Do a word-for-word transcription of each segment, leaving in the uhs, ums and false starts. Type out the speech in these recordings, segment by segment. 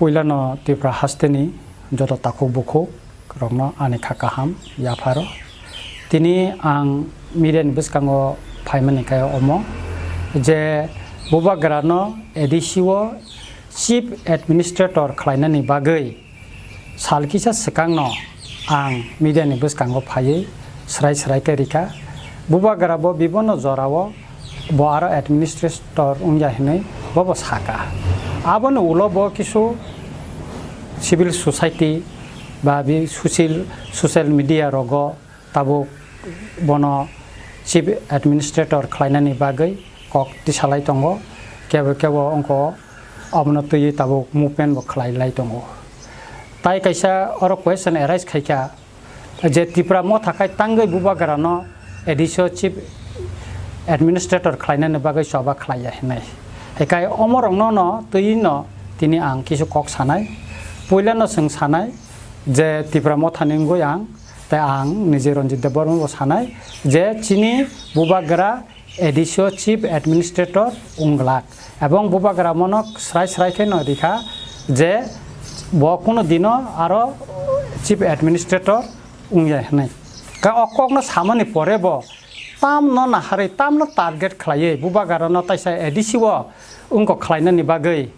Puilano Tripura hasteni joto takhuk bukhuk rokno ani kha kaham yapharo. Tini ang media ni bwskango phaimani khe omo je Bubagrano A D C o Chief Administrator khlainani bagwi sal kisa swkangno ang media ni bwskango phaiwi swrai swrai khe rikha. Bubagra bo bibono jorao bo aro administrator wngya hinwi bobo saka. Aboni ulo bo kisu civil society ba bi social, social media rogo tabuk bono chief administrator khlainani bagwi kok tisalai tongo. Kebo kebo wngkho abono twiwi tabuk movement bo khlai lai tongo. Tai kaisa oro question arise khaikha, je Tipra Motha khai tangwi Bubagrano A D C o chief administrator khlainani bagwi choba khlaiya hinwi. Hikai omorokno no twiwi no tini ang kisu kok sanai. Puilano chwng sanai je Tipra Mothani wngwi ang, tei ang nije Ranjit Debbarma bo sanai je chini Bubagra A D C o chief administrator wng glak, ebong Bubagra mono srai srai khe no rikha je bo kuno dino aro chief administrator wngya hinwi. Ka o kokno samani pore bo tamno naharwi, tamno target khlaiwi Bubagrano taisa A D C o wngkok khlainani bagwi,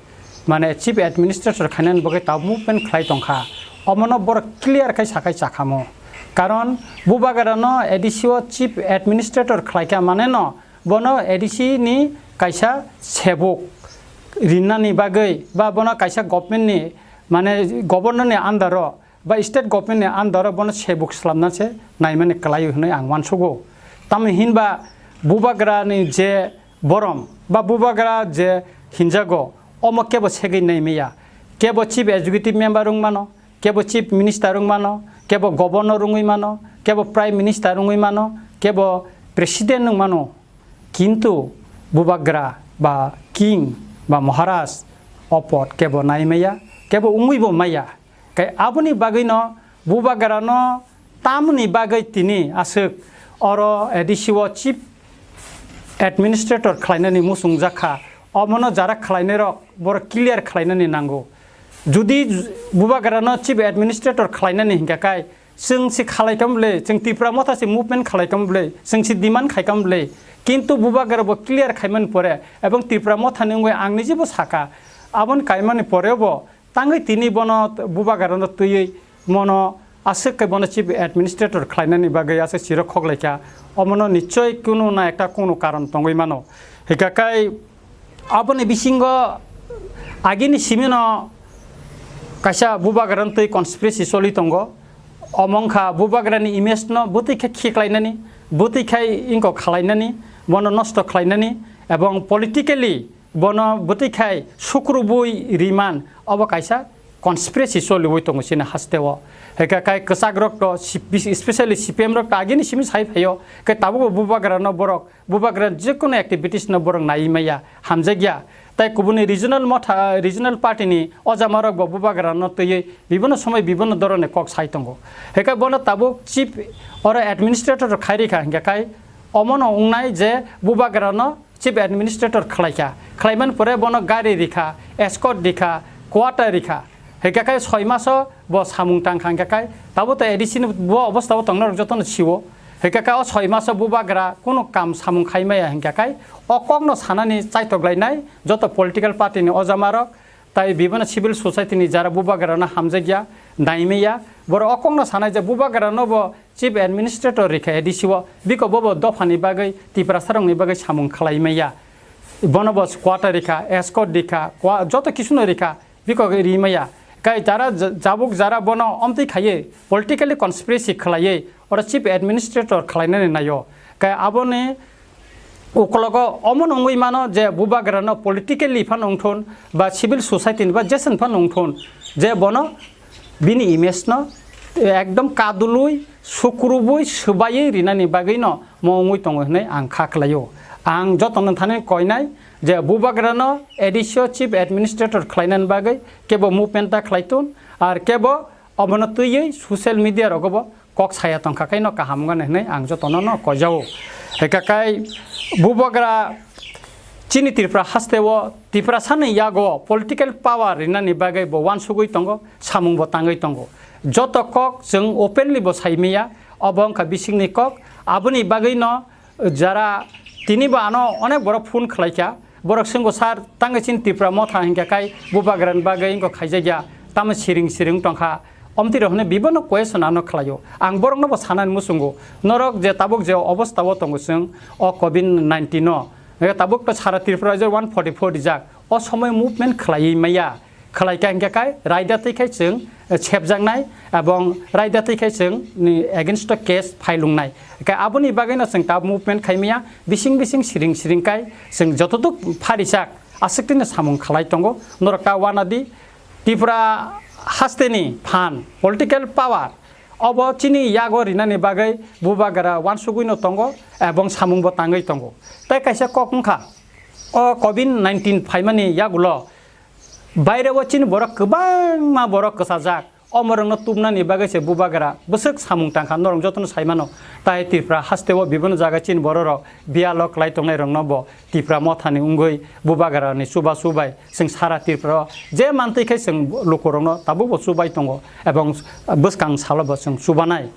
mane chief administrator khainani bagwi tabuk movement khlai tongkha. Omono borok clear khai sakhai chakhamo. Karon Bubagrano A D C o chief administrator khlaikha maneno bono A D C ni kaisa sebuk rinani bagwi ba bono kaisa government ni, mane governor ni under o ba state government ni under o bono sebuk slamna se naimani kwlaio hinwi ang uansugo. Tamo hinba Bubagra ni je borom ba Bubagra je hinjago, omo kebo segwi naimaya. Kebo chief executive member wng mano, kebo chief minister wng mano, kebo governor wngwi mano, kebo prime minister wngwi mano, kebo president wng mano. Kintu Bubagra ba king ba Maharaj o pod kebo nai maya, kebo wngwi bo maya. Kai aboni bagwino Bubagrano tamoni bagwi tini aswk oro A D C o chief administrator khlainani muchungjak kha. Omono jara khlainairok borok clear khlainani nango. Judi Bubagrano chief administrator khlainani hinkha kai, chwng se khalai tong bwle, chwng Tipra Motha se movement khalai tong bwle, chwng se demand khai tong bwle. Kintu Bubagra bo clear khaimani pore, ebong Tipra Mothani wngwi ang niji bo saka, aboni kaimani pore bo tangwi tini bono Bubagrano twiwi mono aswk khe bono chief administrator khlainani bagwi aswk siro khoklaikha, omono nichoi kunu na ekta kunu karon tongwi mano. Hika kai aboni bisingo agini simino kaisa Bubagrano twi conspiracy choli tongo. Omo wngkha Bubagrani image no bwtwi khe khiklainani, bwtwi khai ingkok khalainani, bono nosto khlainani, ebong politically bono bwtwi khai sukrubwi riman, obo kaisa conspiracy choliwi tongo chini hasteo. Hika kai kwchakrok to, especially C P M rok to agini simi sai phaio, khe tabukbo Bubagrano borok, Bubagra jekunu activities no borok nai maya, hamjakya. Tai kubuni regional motha, regional party ni ojamarok bo Bubagrano twiwi bibinno somoi bibinno dhorone kok sai tongo. Hika bono tabuk chief oro administrator khai rikha hingka kai omono wngnai je Bubagrano chief administrator khlaikha, khlaimani pore bono gari rikha, escort rikha, quarter rikha. Hingka khe soi maso bo samung tang kha hingka khe tabo to A D C ni bo obostha o tongnai rok jotono sio. Hingka khe o soi maso Bubagra kunu kam samung khai maya hingka khe o kokno sanani chaitok lainai joto political party ni ojamarok tai bibinno civil society ni jara Bubagrano hamjakya, naimaya, borok o kokno sanai je Bubagrano bo Chief Administrator rikha A D C o, biko bobo dophani bagwi Tiprasarokni bagwi samung khlai maya. Bono bo quarter rikha, escort rikha, kwa-, joto kisuno rikha, biko ri maya. Kai jara ja-, jabuk jara bono omtwi khaiwi politically conspiracy khlaiwi oro Chief Administrator khlainani naio. Kai aboni ukologo omo nungwi mano je Bubagrano politically phano wngthun ba civil society ni ba jeswng phano wngthun je bono bini image no ekdom kadulwi, sukrubwi, swbaiwi rinani bagwi no mo wngwi tongo hinwi ang kha khlaio. Ang jotono thani koinai je Bubagrano A D C o Chief Administrator khlainani bagwi kebo movement ta khlaitun, ar kebo obono twiwi social media rogo bo kok saya tongkha khe no kaham wngani hinwi ang jotono no koijao. Hika kai Bubagra Chini Tripura haste o Tiprasa ni yago political power rinani bagwi bo uansugwi tongo, samung bo tangwi tongo. Joto kok chwng openly bo sai maya, obo wngkha bisingni kok. Aboni bagwi no jara tini bo ano onek borok phone khlai kha, borok swngo, "Sir, tangwi chini Tripura motha hinkhe kai bubagra ni bagwi wngkha khaijakya, tamo siring siring tongkha." Omtwi rok hwnwi bibano question ano khlaio. Ang borokno bo sanani muchungo, norok je tabuk je obostha o tongo chwng o covid nineteen no, tabuk to sara Tripura rajyo one forty four rijak, o somoi movement khlaiwi maya, khlai kha hinkhe kai raida twi khai chwng, eh, sepjaknai, ebong raida twi khai chwng ni against o case file wngnai. Kai aboni bagwi no chwng ta movement khai maya, bising bising siring siring kai chwng jototuk pharijak aswk twi no samung khlai tongo, norok ta uanadi. Tripura hasteni phan, political power, obo chini yago rinani bagwi bubagra uansugwi no tongo, ebong samung bo tangwi tongo. Tai kaisa kok wngkha, o covid nineteen phaimani yagulo baire o chini borok kwbangma borok kwchajak, omorokno tubnani bagwi se bubagra bwswk samung tangkha, norok jotono sai mano. Tai Tripura haste o bibino jaga chini bororok biyalo kwlai tongnai rokno bo Tipra mothani wngwi bubagrani chubachu bai chwng sara Tripura o je mantwi khe chwng lukurokno tabukbo chubai tongo, ebong bwskang salo bo chwng chubanai.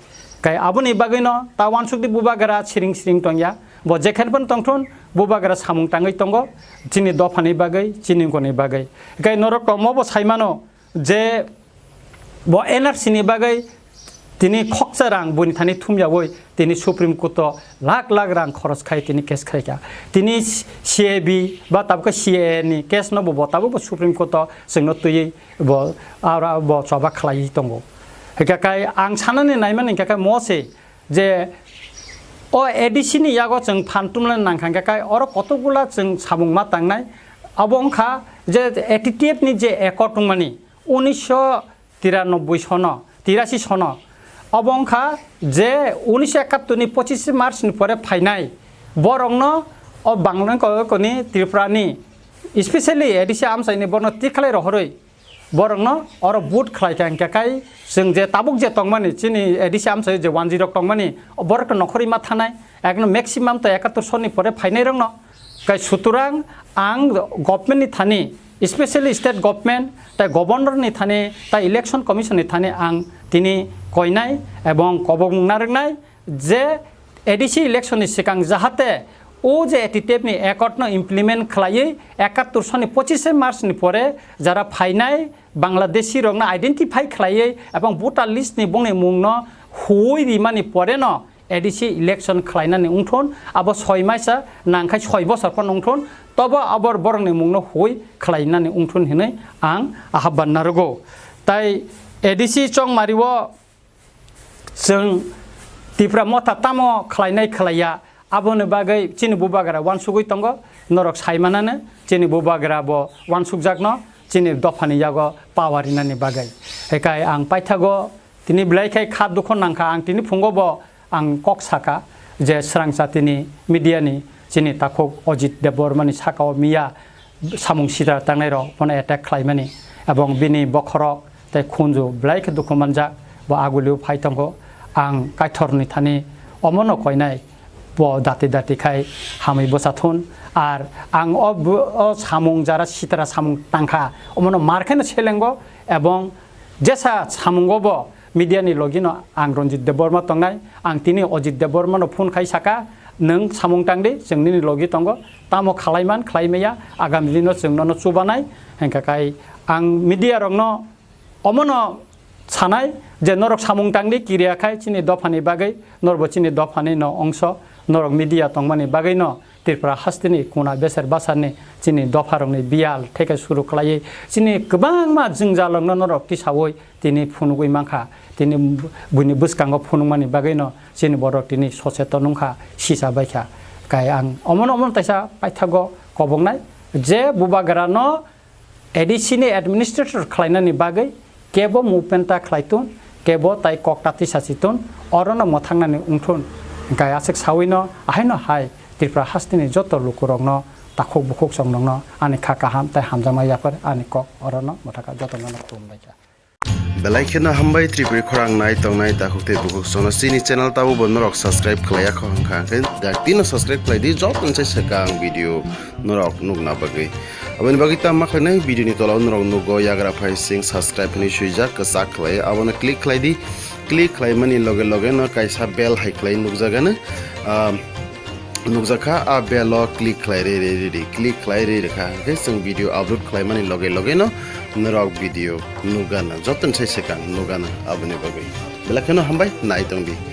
Kai aboni bagwino ta uansukdi bubagra siring siring tongya, bo jekhen phano tongthun bubagra samung tangwi tongo chini dophani bagwi, chini wngkoni bagwi. Kai norok tongmo bo sai mano, je bo N R C ni bagwi tini khoksa rang buini thani thumyawi tini Supreme Court o lakh lakh rang khoros khai tini case khai kha. Tini C A B ba tabukhe C A A ni case no bo, bo tabuk bo Supreme Court o chwngno twiwi bo aro bo choba khlaiwi tongo. Hwnkhe kai ang sanani naimani hwnkhe kai mo se je o A D C ni yago chwng phan tumlai nangkha, hwnkhe kai oro kotokgula chwng samung ma tangnai. Abo wngkha je A T T F ni je accord wngmani, unisho tiranoboi sono, tirasi sono. Obo wngkha je unisho ekattor ni pochishe March ni pore phainai borokno o Bangla ko-, koni Tripura ni, especially A D C amchaini borokno tikhlai rohorwi borokno oro vote khlai kha, hwnkhe kai chwng je tabuk je tongmani chini A D C amchai je one G rok tongmani, o borokno nokhorwi ma thanai, ekno maximum to ekattor sonni pore phainai rokno. Kai suturang ang government ni thani, especially state government, tai governor ni thani, tai election commission ni thani ang tini koinai ebong kobok mung narwknai je A D C election ni swkang jahate o je A T T F ni accord no implement khlaiwi ekattor sonni pochishe March ni pore jara phainai Bangladeshi rokno identify khlaiwi ebong voter list ni bongni mungno huwi rimani pore no A D C election khlainani wngthun, abo soi maisa nangkhai soi bosor phano wngthun, tobo abo borokni mungno huwi khlainani wngthun hinwi ang ahapban narwgo. Tai A D C chongmari o chwng Tipra motha tamo khlainai khlaiya, aboni bagwi chini bubagra uansugwi tongo, norok sai manano chini bubagra bo uansukjakno chini dophani yago power rinani bagwi. Hekai ang paithago Tini belai khe kha dukho nangkha, ang tini phungo bo ang kok saka je swrang chatini media ni chini takhuk Ajit Debbarma ni saka o miya samung sitra tangnai rok bono attack khlaimani, ebong bini bokhorok tei khunju belai khe dukhu manjak, bo agulio phai tongo. Ang Kaitor ni thani omono koinai, bo dati dati khai hamwi bwsa thun, ar ang o bo-, o samung jara sitra samung tangkha, omono mar khe no selengo, ebong jesa samungo bo media ni logi no ang Ranjit Debbarma tongnai, ang tini Ajit Debbarma no phone khai saka, "Nwng samung tang di, chwng nini logi tongo, tamo khlai man, khlai maya, agami dino chwng nono chubanai," hwnkha khai ang media rok no omono sanai je norok samung tang di, kiriya khai chini dopha ni bagwi, norbo chini dopha ni no ongso, norok media tongmani bagwi no Tripura hasteni kuna beser basarni chini dopharokni biyal theke suru khlaiwi chini kwbangma jwngjalrokno norok tisaui tini phunugwi mankha. Tini buini bwskango phunukmani bagwino chini borok tini socheton wngkha, sisa baikha. Kai ang omono omono taisa paithago koboknai je bubagrano A D C ni administrator khlainani bagwi kebo movement ta khlai tun, kebo tai kok ta tisa si tun, orono mwthangnani wng thun. Hwnkhe aswk sawino ahaino hai Tripura hasteni joto lukurokno, takhuk bukhuk chongrokno ani kha kaham tei hamjakma yapharwi ani kok orono mwthakha, jotono khulumbai kha. Belai kheno hambai Tripuri khorang nai tongnai takhuk tei bukhuk sono chini channel tabo bo norok subscribe khlaiya kho hwnkha hwnkhe dak tino subscribe khlai di joto se swkang video norok nukna bagwi. Aboni bagwi tamo khlainai video ni tola o norok nugo yagra phai sing subscribe hinwi swijak kwchak khlai abono click khlai di. Click khlaimani loge loge no kaisa bell hai khlai nukjagano. Ah, nukjakha, a bell o click khlai re re re re, click khlai re re kha hwnkhe chwng video upload khlaimani loge loge no norok video nukgana joto se swkang nukgana aboni bagwi. Belai kheno hambai nai tongdi.